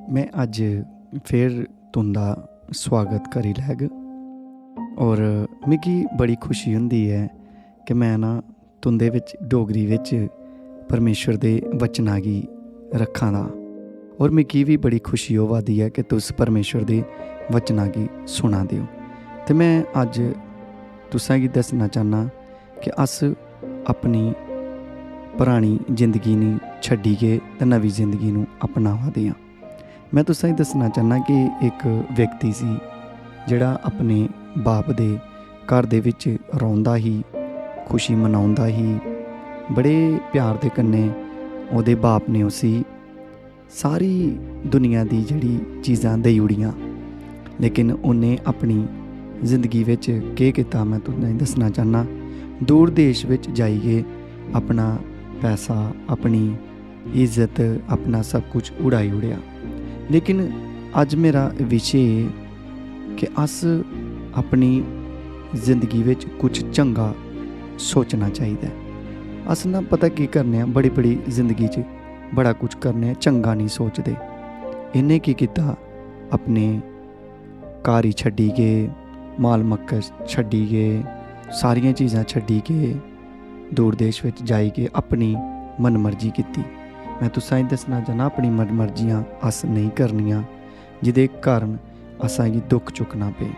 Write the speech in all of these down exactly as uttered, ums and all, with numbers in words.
में अज्ज फिर तुं'दा सुआगत करी लैग। और मिगी बड़ी खुशी होंदी ऐ कि में ना तुं'दे बिच, डोगरी बिच परमेश्वर दे वचना गी रक्खा दा। और मिगी बी बड़ी खुशी होआ दी ऐ कि तुस परमेश्वर दे वचना गी सुना दे ओ। ते में अज्ज तुसें गी दस्सना चाह्न्नां कि अस अपनी परानी जिंदगी गी छड्डियै ते नमीं जिंदगी नू अपनावा दे आं। में तुसें गी दस्सना चाह्न्नां कि इक व्यक्ति सी, जेह्ड़ा अपने बाप दे घर दे बिच रौंह्दा ही, खुशी मनांदा ही। बड़े प्यार दे कन्नै ओह्दे बाप ने उसी सारी दुनिया दी जेह्ड़ी चीज़ां देई ओड़ियां, लेकिन उन्नै अपनी जिंदगी बिच केह् कीता, में तुसें गी दस्सना चाह्न्नां। दूर देश बिच जाइयै अपना पैसा, अपनी इज्जत, अपना सब कुछ उड़ाई ओड़ेआ। लेकिन अज्ज मेरा विशे एह् कि अस अपनी जिंदगी बिच कुछ चंगा सोचना चाहिदा ऐ। अस ना पता केह् करने आं, बड़ी-बड़ी जिंदगी च बड़ा कुछ करने आं, चंगा निं सोचदे। इ'न्नै केह् कीता, अपने घर ही छड्डी गे, माल मक्क छड्डी गे, सारियां चीज़ां छड्डी गे, दूर देश बिच जाई गे, अपनी मनमर्जी कीती। में तुसें गी दस्सना चाह्न्नां, अपनी मनमर्जियां अस नेईं करनियां, जेह्दे कारण असेंगी दुख चुक्कना पे।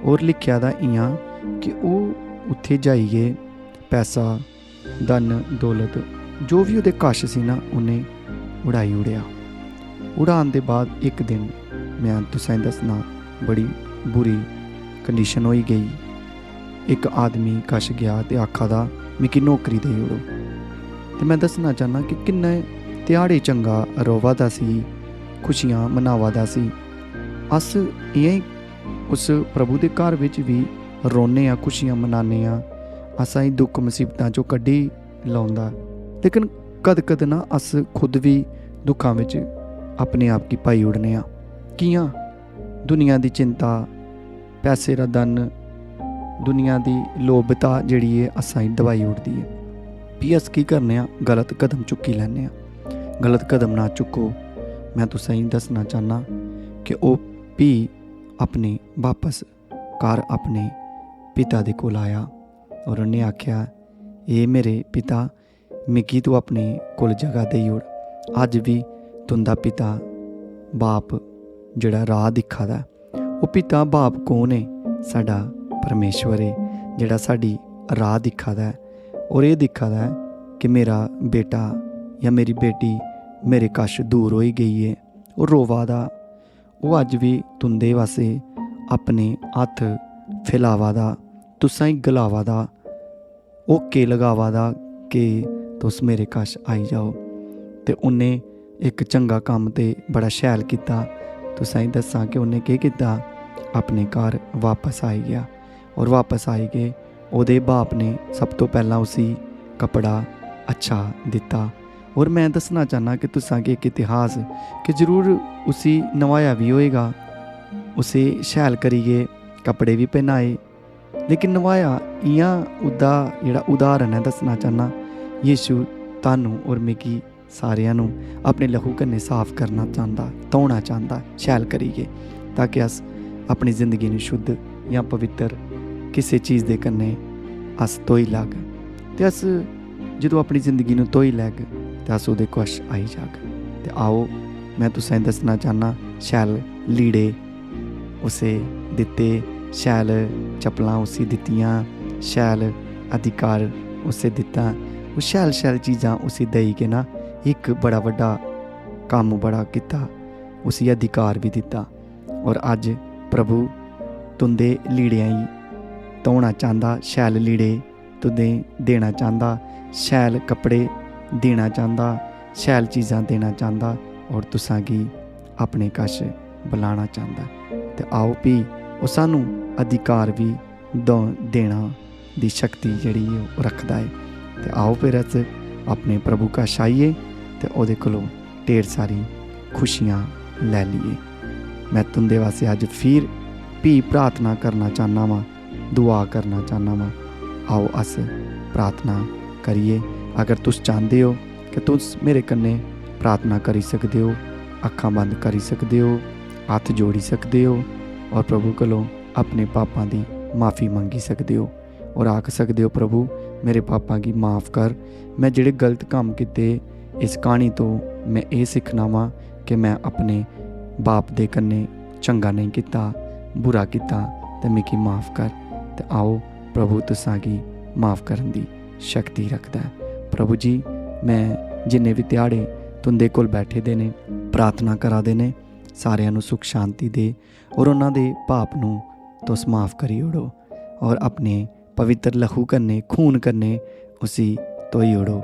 और लिखेआ दा इ'यां कि ओह् उत्थै जाइयै पैसा, धन, दौलत, जो बी ओह्दे कश सी ना, उन्नै उड़ाई ओड़ेआ। उड़ान दे बाद इक दिन, में तुसें गी दस्सना, बड़ी बुरी कंडीशन होई गेई। इक आदमी कश गेआ ते आखा दा, "मिगी नौकरी देई ओड़ो।" ते में दस्सना चाह्न्नां कि किन्ने ध्याड़े चंगा र'वा दा सी, खुशियां मनावा दा सी। अस इ'यां ही उस प्रभु दे घर बिच बी रौह्ने आं, खुशियां मनाने आं, असेंगी दुख मसीबतां चों कड्ढी लौंदा। लेकिन कद-कद ना अस खुद बी दुखां बिच अपने आप गी पाई ओड़ने आं। कि'यां? दुनिया दी चिंता, पैसे दा धन, दुनिया दी लोभता जेह्ड़ी ऐ, असेंगी दबाई ओड़दी ऐ। फ्ही अस केह् करने आं? गलत कदम चुक्की लैन्ने आं। गलत कदम ना चुक्को। में तुसेंगी दस्सना चाह्न्नां कि ओह् फ्ही अपने बापस घर अपने पिता दे कोल आया और उन्नै आखेआ, "एह् मेरे पिता, मिगी तू अपने कोल जगह देई ओड़।" अज्ज बी तुं'दा पिता बाप जेह्ड़ा राह् दिक्खा दा ऐ। ओह् पिता बाप कौन ऐ? साढ़ा परमेश्वर ऐ, जेह्ड़ा साढ़ी राह् दिक्खा दा ऐ और एह् दिक्खा दा ऐ कि मेरा बेटा जां मेरी बेटी मेरे कश दूर होई गेई ऐ। ओह् रोवा दा, ओह् अज्ज बी तुं'दे वास्ते अपने हत्थ फैलावा दा, तुसें गी गलावा दा, होके लगावा दा कि तुस मेरे कश आई जाओ। ते उन्नै इक चंगा कम्म ते बड़ा शैल कीता। तुसें गी दस्सां कि उन्नै केह् कीता, अपने घर बापस आई गेआ। और बापस आई गे, ओह्दे बाप ने सब तो पैह्लां उसी कपड़ा अच्छा दित्ता। और में दस्सना चाह्न्नां कि तुसां गी इक इतिहास कि जरूर उसी नवाया बी होएगा, उसी शैल करियै कपड़े बी पहनाए, लेकिन नवाया इ'यां, ओह्दा जेह्ड़ा उदाहरण ऐ दस्सना चाह्न्नां, यीशु तुहानू और मिगी सारेआं नू अपने लहू कन्नै साफ करना चांह्दा, धोना चांह्दा शैल करियै, ताकि अस अपनी जिंदगी नू शुद्ध जां पवित्र किसे चीज दे कन्नै अस धोई लाग। ते अस जदूं अपनी जिंदगी नू धोई लैग ते अस ओह्दे कश आई जाग। ते आओ, में तुसें दस्सना चाह्न्नां, शैल लीड़े उसे दित्ते, शैल चप्पलां उसी दित्तियां, शैल अधिकार उसे दित्ता। ओह् शैल शैल चीजां उसी देई के ना इक बड़ा बड्डा कम्म बड़ा कीता, उसी अधिकार बी दित्ता। और अज्ज प्रभु तुं'दे लीड़ेआं गी धोना चांह्दा, शैल लीड़े तुं'दे देना चांह्दा, शैल कपड़े देना चांह्दा, शैल चीजां देना चांह्दा और तुसां गी अपने कश बलाना चांह्दा। ते आओ, भी ओह् सानू अधिकार बी दो-, देना दी शक्ति जेह्ड़ी ओह् रखदा ऐ। ते आओ, फिर अस अपने प्रभु कश आइए ते ओह्दे कोलों ढेर सारी खुशियां लै लेइए। में तुं'दे वास्ते अज्ज फिर भी प्रार्थना करना चाह्न्ना वां, दुआ करना चाह्न्ना वां। आओ, अस प्रार्थना करिए। अगर तुस चांह्दे ओ कि तुस मेरे कन्नै प्रार्थना करी सकदे ओ, अक्खां बंद करी सकदे ओ, हत्थ जोड़ी सकदे ओ और प्रभु कोलों अपने पापां दी माफ़ी मंगी सकदे ओ और आख सकदे ओ, "प्रभु, मेरे पापां गी माफ़ कर। मैं जेह्ड़े गलत कम्म कीते, इस क्हानी तो मैं एह् सिक्खना वां कि मैं अपने बाप दे कन्नै चंगा नेईं कीता, बुरा कीता, ते मिगी माफ़ कर।" ते आओ, प्रभु तुसां गी माफ़ करन दी शक्ति रखदा ऐ। प्रभु जी, मैं जिन्ने भी ध्याड़े तुंदे कोल बैठे दे ने, प्रार्थना करा दे ने, सारेआं नू सुख शांति दे और उन्हां दे पाप नू तुस माफ़ करी ओड़ो और अपने पवित्र लहू कन्नै, खून कन्नै उसी धोई ओड़ो।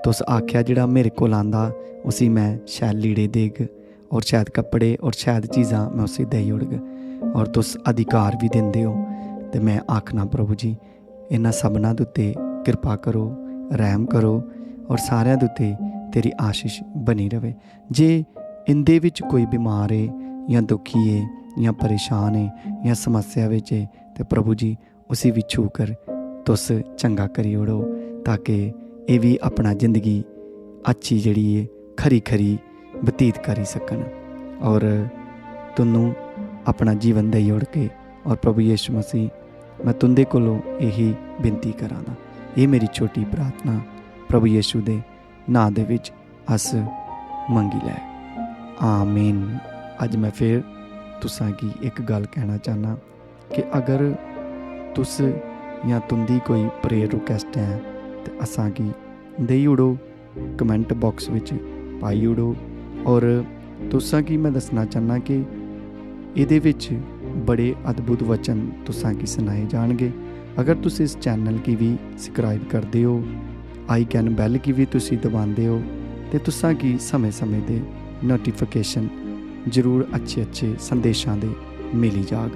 तुस आखेआ, "जेह्ड़ा मेरे कोल आंदा, उसी मैं शैल लीड़े देग और शैल कपड़े और शैल चीज़ां मैं उसी देई ओड़ग।" और तुस अधिकार भी दिंदे ओ। ते मैं आखना, प्रभु जी, इन्हां सबना दे उत्ते किरपा करो, रैह्म करो और सारेआं दे उत्ते तेरी आशीष बनी रवे। जे इंदे विच कोई बीमार ऐ जां दुखी ऐ जां परेशान ऐ जां समस्या विच ऐ, ते प्रभु जी, उसी भी छू कर तुस चंगा करी ओड़ो, ताकि एह् भी अपना जिंदगी अच्छी जेह्ड़ी ऐ, खरी खरी बतीत करी सकन और तुन्नू अपना जीवन देई ओड़के। और प्रभु यीशु मसीह, मैं तुंदे कोलों यही विनती करां दा। एह् मेरी छोटी प्रार्थना प्रभु यीशु दे नां दे विच अस मंगी लै। आमीन। अज मैं फिर तुसां गी इक गल्ल कहना चाहना कि अगर तुस जां तुंदी कोई prayer request ऐ, ते असां गी देई ओड़ो, comment box विच पाई ओड़ो। और तुसां गी मैं दस्सना चाहना कि एह्दे विच बड़े अद्भुत वचन तुसां गी सनाए जाणगे। अगर तुस इस channel गी भी subscribe करदे ओ, icon bell गी भी तुसी दबांदे ओ, ते तुसां गी समें-समें दे notification जरूर अच्छे-अच्छे संदेशां दे मिली जाग।